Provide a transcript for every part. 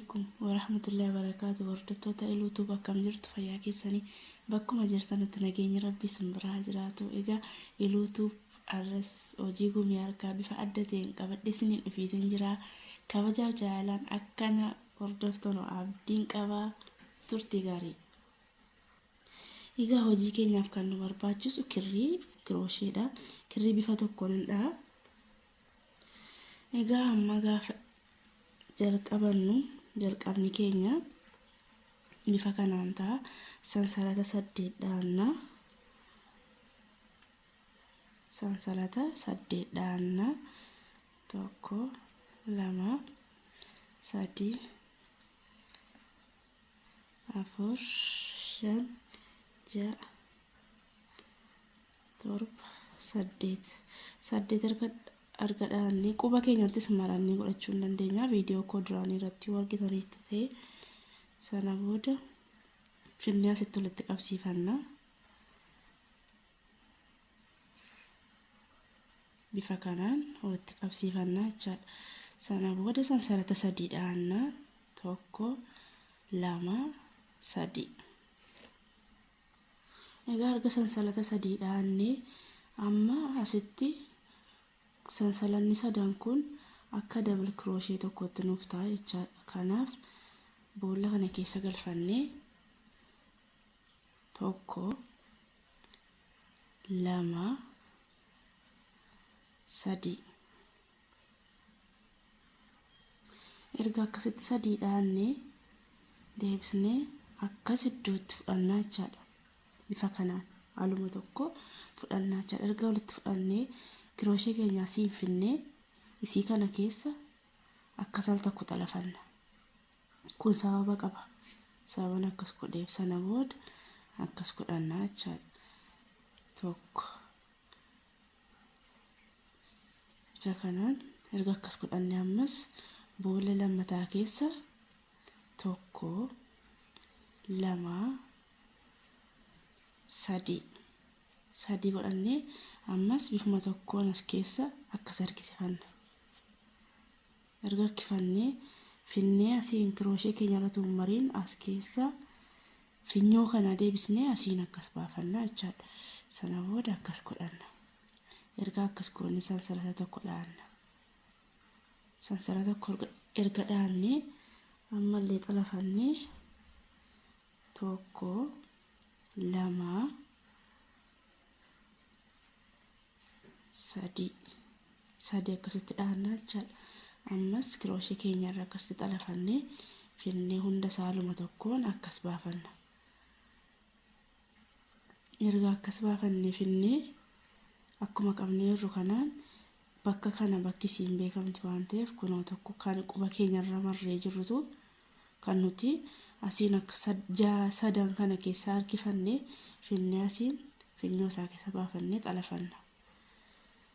Alaikum warahmatullahi wabarakaatu. Hordoftoota Iluutuub, akkam jirtu? Fayyaa keessanii? Bakkuma jirtanitti nageenya Rabbii isin biraa jiraatu. Egaa Iluutuub arras hojii gumii harkaa bifa adda ta'een qabadhe isiniin dhufiitiin jira. Kabajaaf jaalalaan akkana hordoftoon abdiin qabaa, turtii gaarii. Egaa hojii keenyaaf kan nu barbaachisu kirrii kiroosheedha. Kirrii bifa tokkoon hin dha'a. Egaa amma gaafa jalqabannu, jalqabni keenya bifa kanaan ta'a. Sansalata 8 dhaanna. Sansalata 8 dhaanna. 1, 2, 3, 4, 5, 6, 7, 8. 8 erga dhaannee, quba keenyattis marannee godhachuu hin dandeenya. Viidiyoo koo duraanii irratti yoo argitaniittu ta'e. Sana booda finnee asitti walitti qabsiifanna. Bifa kanaan walitti qabsiifannaa jechaadha. Sana booda sansalata 3 dhaanna. 1, 2, 3. Egaa erga sansalata 3 dhaannee, amma asitti sansalanni sadan kun akka dabal kirooshee tokkotti nuuf ta'a jechaadha. Kanaaf boolla kana keessa galfannee 1, 2, 3. Erga akkasitti 3 dhaannee, deebisnee akkas iddootti fudhannaa jechaadha. Bifa kanaan haaluma tokko fudhannaa jechaadha. Erga walitti fudhannee, kirooshee keenya asiin finnee isii kana keessa akkas al tokko xalafanna. Kun sababa qaba. Sababan akkas godheef, sana booda akkas godhannaa jechaadha. 1, bifa kanaan erga akkas godhanne, ammas boolla lammataa keessa 1, 2, 3, 3 godhannee, ammas bifuma tokkoon as keessa akkas harkisifanna. Erga harkifannee, finnee asiin kirooshee keenya irra tuummariin as keessa finyoo kana deebisnee asiin akkas baafannaa jechaadha. Sana booda akkas godhanna. Erga akkas goone, sansalata tokko dhaanna. Sansalata tokko erga dhaannee, ammallee xalafannee 1, 2, 3, 3 akkasitti dhaannaa jechaadha. Ammas kirooshee keenya irra akkasitti xalafannee finnee hunda saaluma tokkoon akkas baafanna. Erga akkas baafannee, finnee akkuma qabnee jirru kanaan bakka kana bakki isiin beekamti waan ta'eef, kunoo tokko kan quba keenyarra marree jirrutu kan nuti asiin akka sadan kana keessaa harkifannee finnee asiin finyoo isaa keessa baafannee xalafanna.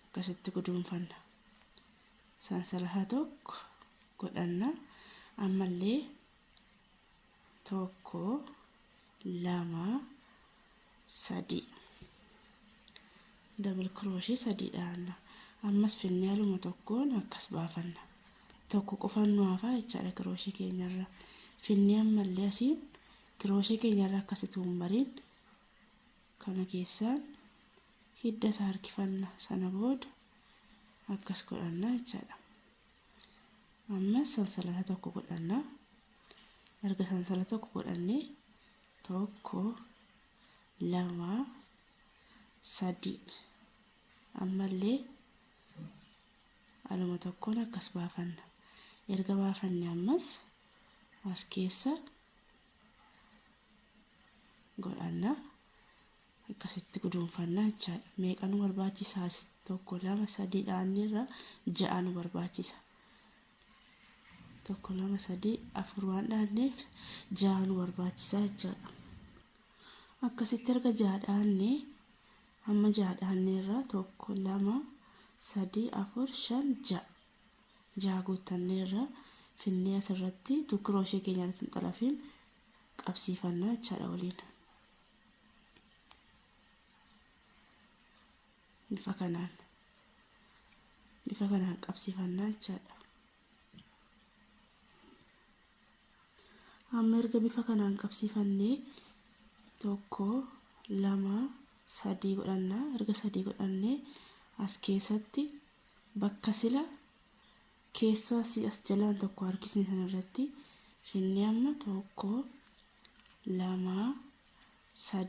Akkasitti guduunfanna. Sansalata tokko godhanna. Ammallee 1, 2, 3, dabal kirooshee 3 dhaanna. Ammas finnee haluma tokkoon akkas baafanna. Tokko qofan nu hafaa jechaadha kirooshee keenyarra. Finnee ammallee asiin kirooshee keenyarra akkasitti umbariin kana keessaan hidda isaa harkifanna. Sana booda akkas godhanna jechaadha. Ammas sansalata tokko godhanna. Erga sansalata tokko godhannee, 1, 2, 3, ammallee aluma tokkoon akkas baafanna. Erga baafanne, ammas as keessa godhanna. Akkasitti guduunfanna jechaadha. Meeqa nu barbaachisaas? 1, 2, 3 dhaanneerra, 6 nu barbaachisa. 1, 2, 3, 4 waan dhaanneef 6 nu barbaachisa jechaadha. Akkasitti erga 6 dhaannee, amma 6 dhaanneerra, 1, 2, 3, 4, 5, 6, 6 guuttanneerra, finnee asirratti kirooshee keenya irratti hin xalafiin qabsiifannaa jechaadha waliin. Bifa kanaan qabsiifannaa jechaadha. Amma erga bifa kanaan qabsiifannee 1 2 3 godhanna. Erga 3 godhannee as keessatti bakka sila keessoo asii as jalaan tokko harkisne sanarratti finnee amma 1 2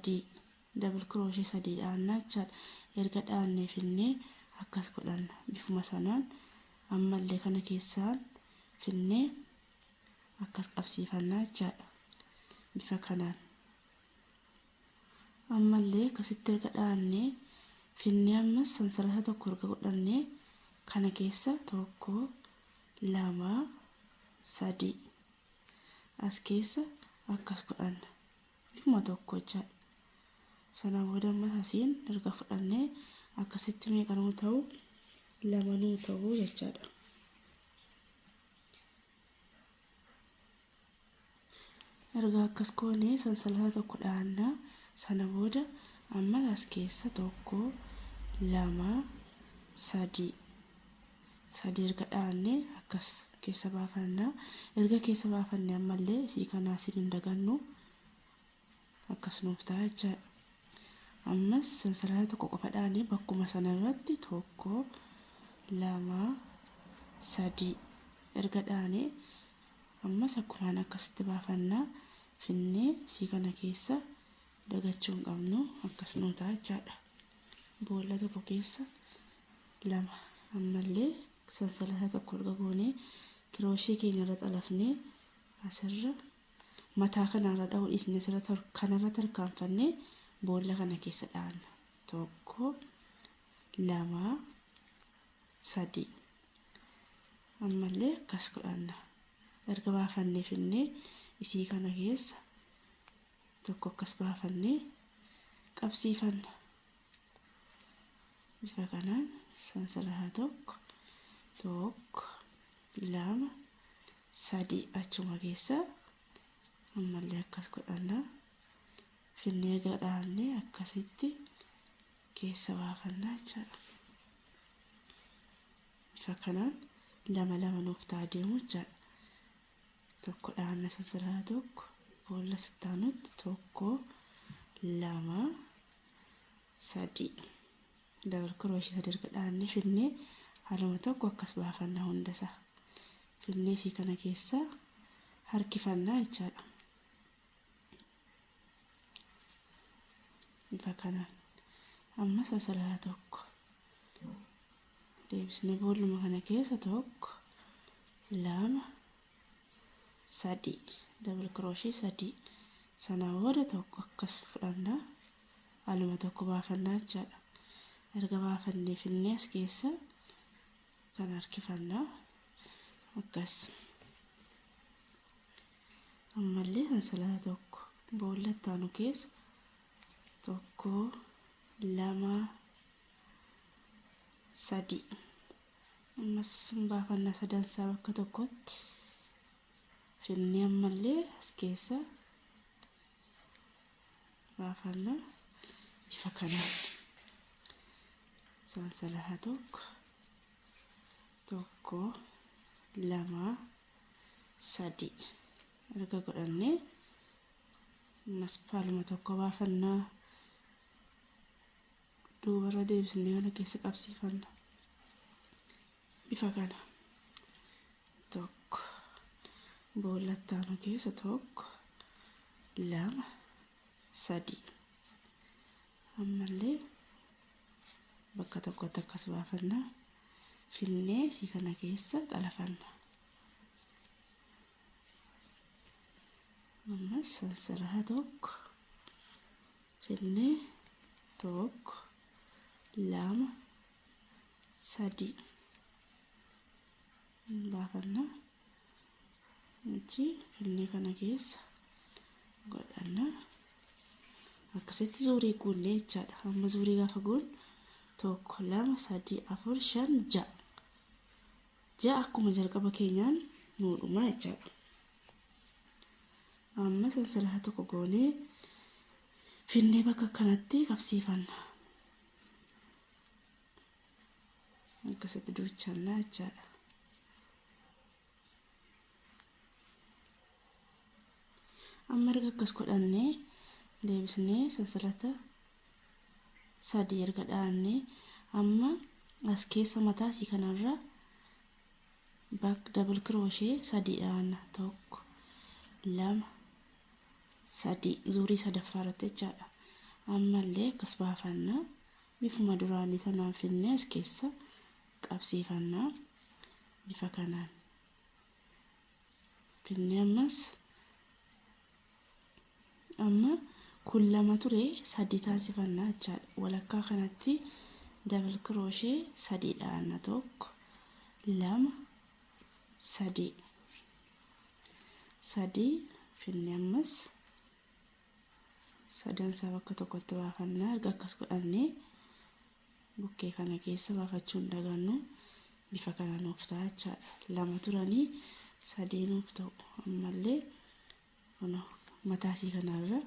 3 dabal kirooshee 3 dhaannaa jechaadha. Erga dhaannee finnee akkas godhanna. Bifuma sanaan ammallee kana keessaan finnee akkas qabsiifannaa jechaadha. Bifa kanaan ammallee akkasitti erga dhaannee finnee ammas sansalata tokko erga godhannee kana keessa 1 2 3 as keessa akkas godhanna. Bifuma tokko jechaadha. Sana booda ammas asiin erga fudhannee akkasitti meeqa nuu ta'u 2 nuu ta'u jechaadha. Erga akkas goonee sansalata tokko dhaannaa. Sana booda ammas as keessa 1 2 3 3 erga dhaannee akkas keessa baafannaa. Erga keessa baafannee ammallee isii kanaa asiin hin dagannu akkas nuuf ta'a jechaadha. Ammas sansalata tokko qofa dhaannee bakkuma sana irratti 1 2 3 erga dhaanee ammas akkumaan akkasitti baafannaa. Finnee isii kana keessa dagachuu hin qabnu akkas nuu ta'a jechaadha. Boolla tokko keessa 2 ammallee sansalata tokko erga goonee kirooshee keenya irra xalafnee asirra mataa kanarra dha'uu dhiisnee asirra kanarra tarkaanfannee boolla kana keessa dhaanna. 1 2 3 ammallee akkas godhanna. Erga baafannee finnee isii kana keessa tokko akkas baafannee qabsiifanna. Bifa kanaan sansalata tokko 1 2 3 achuma keessa ammallee akkas godhanna. Finnee erga dhaannee akkasitti keessa baafannaa jechaadha. Bifa kanaan 2 2 nuuf ta'a deemu jechaadha. Tokko dhaanna sansalata tokko boolla sittaanutti 1 2 3 dabal kirooshee 3 erga dhaannee finnee haaluma tokko akkas baafanna hundasaa. Finnee isii kana keessa harkifannaa jechaadha. Bifa kanaan amma sansalata tokko deebisnee boolluma kana keessa 1 2 3 dabal kirooshee 3 sana booda tokko akkas fudhannaa. Haaluma tokko baafannaa jechaadha. Erga baafannee finnee as keessa kan harkifannaa akkas. Ammallee sansalata tokko boolla ittaanu keessa 1 2 3 ammas baafannaa sadansaa bakka tokkotti finnee ammallee as keessa baafannaa. Bifa kanaan sansalata tokko 1 2 3 erga godhannee ammas haaluma tokko baafannaa. Duubarra deebisnee kana keessa qabsiifanna. Bifa kana tokko boolla ittaanu keessa 1 2 3 ammallee bakka tokkotti akkas baafannaa. Finnee isii kana keessa xalafanna. Ammas sansalata tokko finnee 1 2 3 baafanna. Achi finnee kana keessa godhanna. Akkasitti zuurii guunnee jechaadha. Amma zuurii gaafa guunnu 1 2 3 4 5 6 6 akkuma jalqaba keenyaan nuu dhuma jechaadha. Amma sansalata tokko goonee finnee bakka kanatti qabsiifanna. Akkasitti duuchannaa jechaadha. Amma erga akkas godhannee deebisnee sansalata 3 erga dhaannee amma as keessa mataa isii kanarra back double crochet 3 dhaanna. 1 2 3 zuurii sadaffaa irratti jechaadha. Ammallee akkas baafanna. Bifuma duraanii sanaan finnee as keessa qabsiifannaa bifa kanaan finnee ammas amma kun 2 ture 3 taasifannaa jechaadha. Walakkaa kanatti double crochet 3 dhaanna. 1 2 3 3 finnee ammas sadan isaa bakka tokkotti baafannaa. Erga akkas godhannee bukkee kana keessa baafachuu hin dagannu. Bifa kana nuuf ta'a jechaadha. 2 turanii 3 nuuf ta'u. Ammallee mataa isii kanarra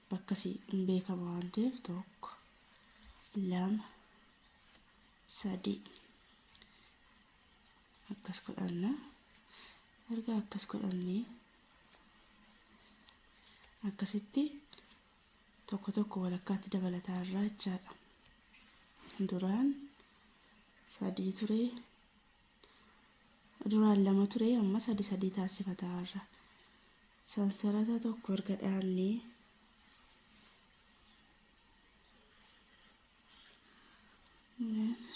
bakka isii hin beekama waan ta'eef 1 2 3 akkas godhanna. Erga akkas godhannee akkasitti tokko tokko walakkaatti dabalataa irraa jechaadha. Duraan 3 ture, duraan 2 ture, amma 3 3 taasifataa irra. Sansalata tokko erga dhaannee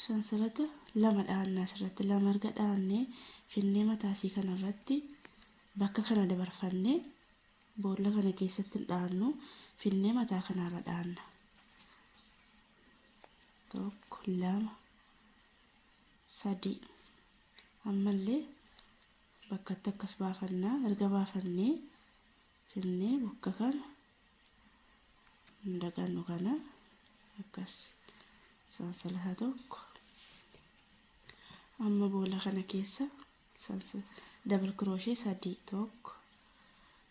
sansalata 2 dhaannaa asirratti 2 erga dhaannee finnee mataa isii kanarratti bakka kana dabarfannee boolla kana keessatti hin dhaannu, finnee mataa kanarra dhaanna. 1 2 3 ammallee bakkatti akkas baafannaa. Erga baafannee finnee bakka kana hin dagannu kana akkas sansalata tokko amma boolla kana keessa double crochet 3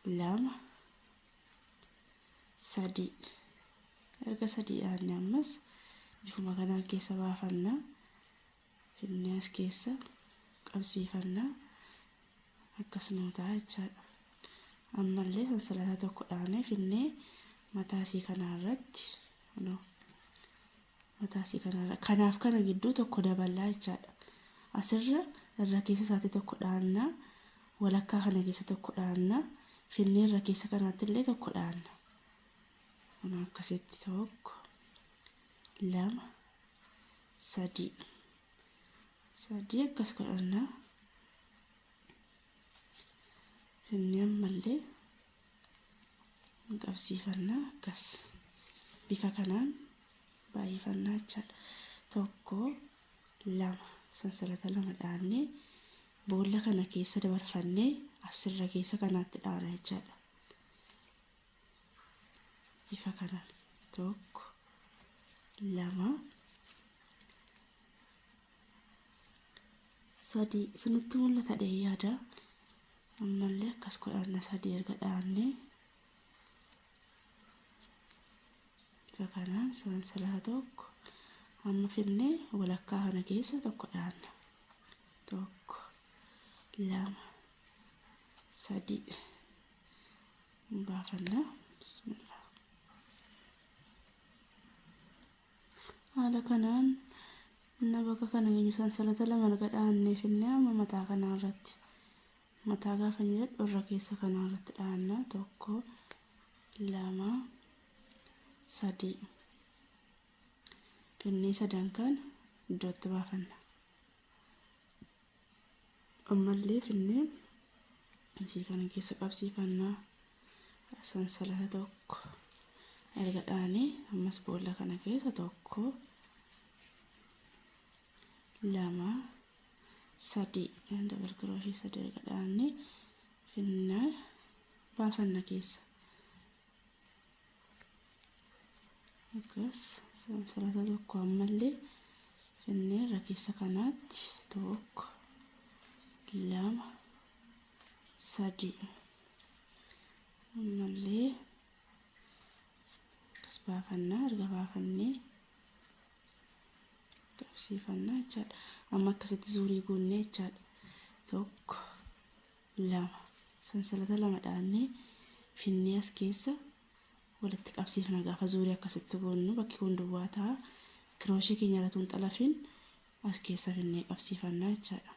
1 2 3 erga 3 dhaanne ammas bifuma kanaan keessa baafannaa. Finnee as keessa qabsiifannaa akkas nuu ta'a jechaadha. Ammallee sansalata tokko dhaanee finnee mataa isii kanarratti mataa isii kanarra kanaaf kana gidduu tokko daballaa jechaadha. Asirra irra keessa isaatti tokko dhaannaa, walakkaa kana keessa tokko dhaannaa, finnee irra keessa kanaatti illee tokko dhaanna. Kun akkasitti 1 2 3 3 akkas godhannaa. Finnee ammallee qabsiifannaa akkas bifa kanaan baay'ifannaa jechaadha. 1 2 sansalata 2 dhaannee boolla kana keessa dabarfannee asirra keessa kanaatti dhaana jechaadha. Bifa kanaan 1 2 3 isinitti mul'ata dhee yaada. Ammallee akkas godhanna 3 erga dhaannee bifa kanaan sansalata tokko amma finnee walakkaa kana keessa tokko dhaanna. 1 2 3 baafanna. Bismillah. Haala kanaan na bakka kana eenyu sansalata 2 erga dhaannee finnee amma mataa kanaa irratti mataa gaafa jedhu irra keessa kanaa irratti dhaanna. 1 2 3 finnee sadan kana iddootti baafanna. Ammallee finnee isii kana keessa qabsiifannaa. Sansalata tokko erga dhaanee ammas boolla kana keessa 1 2 3 double crochet 3 erga dhaanee finnee baafanna keessa akkas sansalata tokko ammallee finnee irra keessa kanaatti 1 2 3 ammallee akkas baafannaa. Erga baafannee qabsiifannaa jechaadha. Amma akkasitti zuurii guunnee jechaadha. 1 2 Sansalata 2 dhaannee finnee as keessa walitti qabsiifna. Gaafa zuurii akkasitti goonnu bakki kun duwwaa ta'a. Kirooshii keenya irratti hin xalafin as keessa finnee qabsiifannaa jechaadha.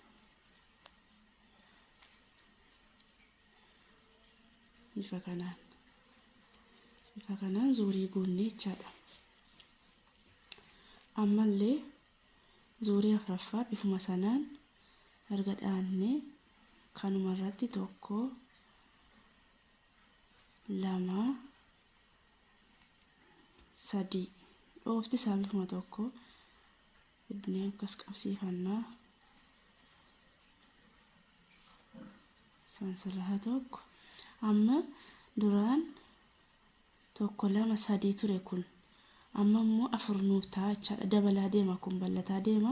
Bifa kanaan zuurii guunnee jechaadha. Ammallee zuurii afuraffaa bifuma sanaan erga dhaannee kanuma irratti 1 2 3 dhoofti isaa bifuma tokko fidnee akkas qabsiifannaa. Sansalata 1 amma duraan 1 2 3 ture kun amma immoo 4 nuuf ta'a jechaadha. Dabalaa deema kun bal'ataa deema.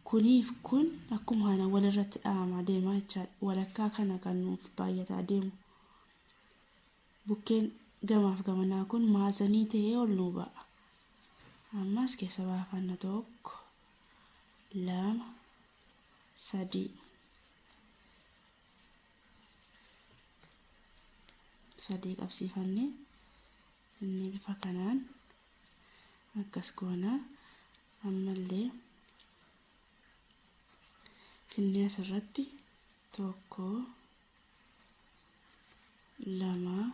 Kuniif kun akkuma kana walirratti dha'amaa deema jechaadha. Walakkaa kana kan nuuf baay'ataa deemu. Bukkeen gamaaf gamanaa kun maazanii ta'ee ol nuu ba'a. Ammas keessa baafanna 1 2 3 3 qabsiifannee inni bifa kanaan akkas goona. Ammallee finnee asirratti 1 2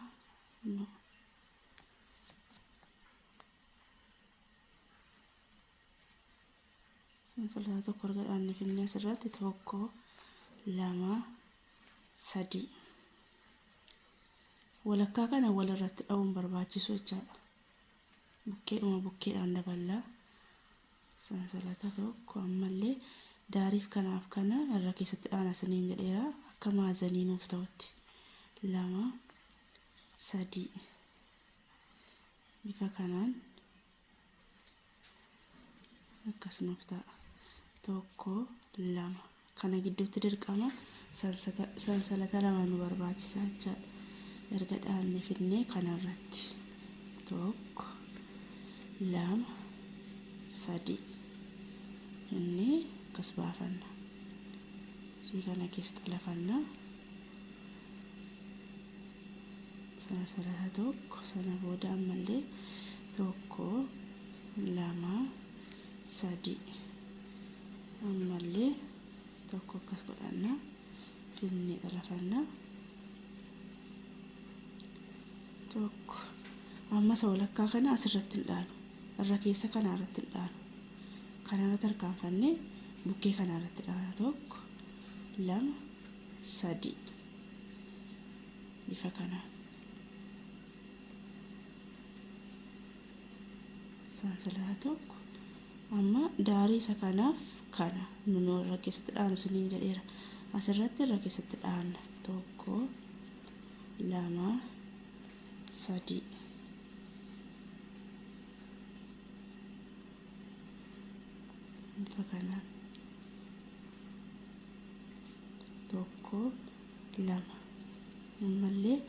sansalata 1 erga dhaanne finnee asirratti 1 2 3 walakkaa kana walirratti dha'uun barbaachisu jechaadha. Bukkeedhuma bukkeedhaan daballaa. Sansalata 1 ammallee daariif kanaaf kana irra keessatti dhaana saniin jedheera akka maazanii nuuf ta'utti. 2 3 bifa kanaan akkas nuuf ta'a. 1 2 kana gidduutti dirqama sansalata 2 nu barbaachisa jechaadha. Erga dhaanne finnee kanarratti 1 2 3 inni akkas baafanna. Sii kana keessa xalafanna. Sansalata 1 sana booda ammallee 1 2 3 ammallee 1 akkas godhanna. Finnee xalafanna. 1 amma isa walakkaa kana asirratti hin dhaanu. Irra keessa kana irratti hin dhaanu. Kana irratti harkaanfannee bukkee kana irratti dhaana. 1 2 3 bifa kanaan. Sansalata 1 amma daarii isa kanaaf kana nunoo irra keessatti dhaanu siniin jedheera. Asirratti irra keessatti dhaanna. 1 2 3 bifa kanaan. 1 2 ammallee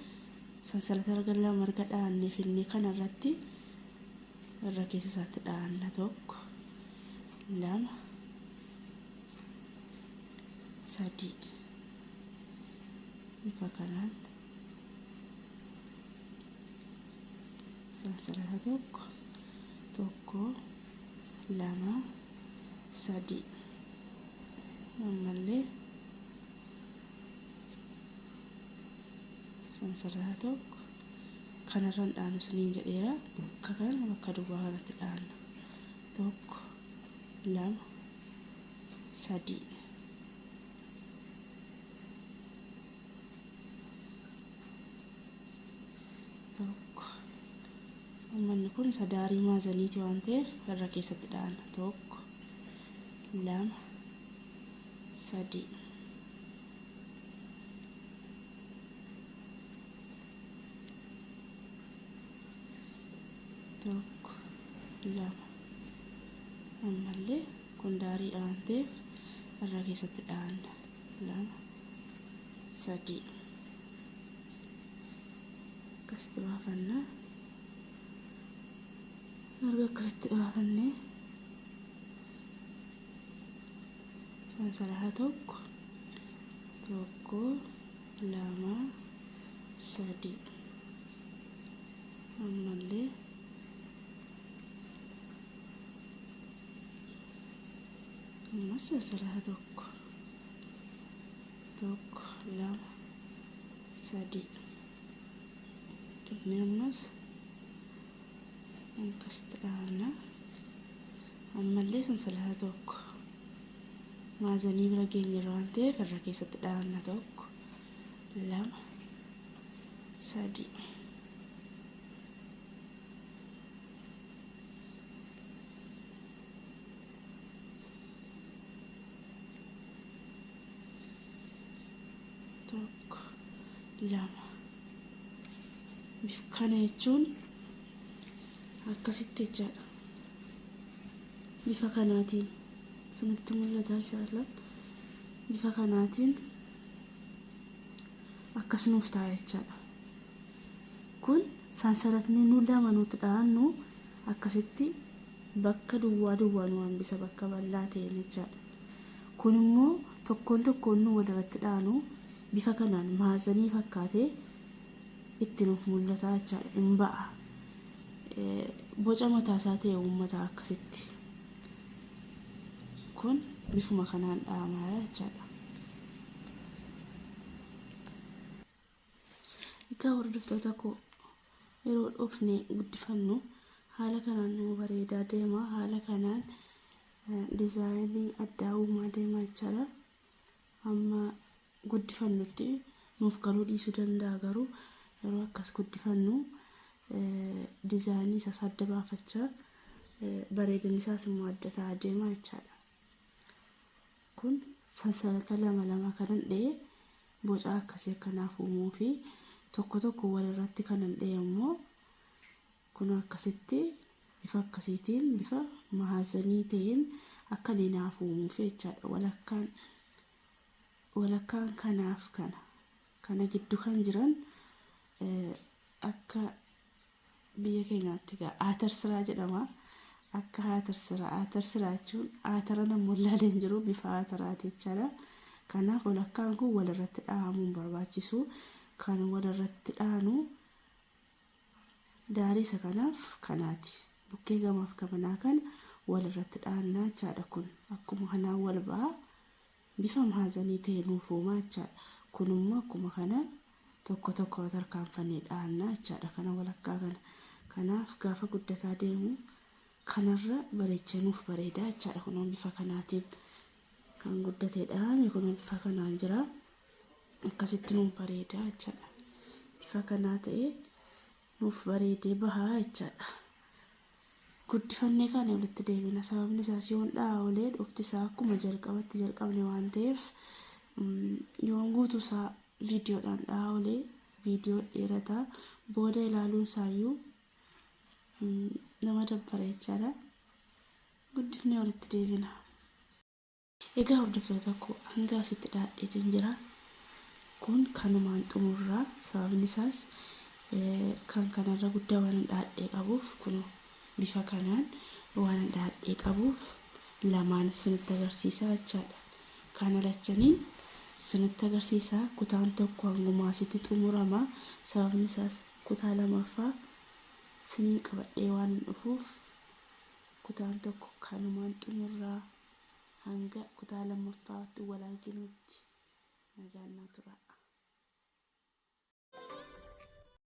sansalata erga 2 erga dhaannee finnee kanarratti irra keessa isaatti dhaanna. 1 2 3 bifa kanaan. Sansalata 1 1 2 3 ammallee sansalata 1 kanarra hin dhaanu siniin jedheera. Bakka kana bakka duwwaa kanatti dhaanna. 1 2 3 1 Manni kun isa daarii maazaniiti waan ta'eef irra keessatti dhaanna. 1 2 3 1 2 ammallee kun daarii waan ta'eef irra keessatti dhaanna. 2 3 akkasitti baafanna. Erga akkasitti baafannee sansalata 1 1 2 3. Ammallee ammas sansalata 1 1 2 3. Dhufnee ammas akkasitti dhaabna. Ammallee sansalata 1 maazanii bira geenyerra waan ta'eef irra keessatti dhaabna. 1 2 3. 1 2. Kana jechuun akkasitti jechaadha. Bifa kanaatiin isinitti mul'ata inshallah. Bifa kanaatiin akkas nuuf ta'a jechaadha. Kun sansalatni nu lama nuti dhaannu akkasitti bakka duwwaa duwwaa nu hambisa, bakka bal'aa ta'een jechaadha. Kun immoo tokkoon tokkoon nu walirratti dhaanu bifa kanaan maazanii fakkaatee itti nuuf mul'ata jechaadha. Hin ba'a. Boca mataasaa ta'e uummata akkasitti. Kun bifuma kanaan dhaamaa jechaadha. Egaa hordoftoota koo yeroo dhufne guddifannu haala kanaan nu bareedaa deema. Haala kanaan diizaayinii addaa uumaa deema jechaadha. Amma guddifannutti nuuf galuu dhiisuu danda'a, garuu yeroo akkas guddifannu diizaayinii isaas adda baafachaa bareedinni isaas immoo adda ta'aa deema jechaadha. Kun sansalata 2 2 kanan dha'e boca akkasii akkanaaf uumuu fi tokko tokko walirratti kanan dha'e immoo kun akkasitti bifa akkasiitiin bifa maazanii ta'een akka inni naaf uumuuf jechaadha. Walakkaan kanaaf kana gidduu kan jiran akka biyya keenyaatti egaa atarsiraa jedhama. Akka atarsiraa jechuun atara namoonni ilaalee hin jiru, bifa ataraati jechaadha. Kanaaf walakkaan kun walirratti dhahamuu hin barbaachisu. Kan walirratti dhaanu daarii isa kanaaf kanaati. Bukkee gamaaf gamanaa kana walirratti dhaannaa jechaadha. Kun akkuma kanaan wal ba'a. Bifa maazanii ta'e nuuf uumaa jechaadha. Kun immoo akkuma kana tokko tokko tarkaanfannee dhaannaa jechaadha. Kana walakkaa kana. Kanaaf gaafa guddataa deemu kanarra bareechee nuuf bareedaa jechaadha. Kun bifa kanaatiin kan guddatee dhaame kun bifa kanaan jira. Akkasitti nuuf bareedaa jechaadha. Bifa kanaa ta'ee nuuf bareedee bahaa jechaadha. Guddifannee kana walitti deebina. Sababni isaas yoon dhahaa olee dhufti isaa akkuma jalqabatti jalqabne waan ta'eef yoon guutuu isaa viidiyoodhaan dhahaa olee viidiyoo dheerataa booda ilaaluun isaayyuu nama dabbara jechaadha. Guddifnee walitti deebina. Egaa hordoftoota koo hanga asitti dhaadheetiin jira. Kun kanumaan xumurraa. Sababni isaas kan kanarra guddaa waan dhaadhee qabuuf kun bifa kanaan waan dhaadhee qabuuf lamaan isinitti agarsiisaa jechaadha. Kana lachaniin isinitti agarsiisaa. Kutaan tokko hanguma asitti xumurama. Sababni isaas kutaa lamaffaa isinii qabadhee waan dhufuuf kutaan tokko kanumaan xumurraa. Hanga kutaa lammaffaatti wal arginutti nagaan naa turaa.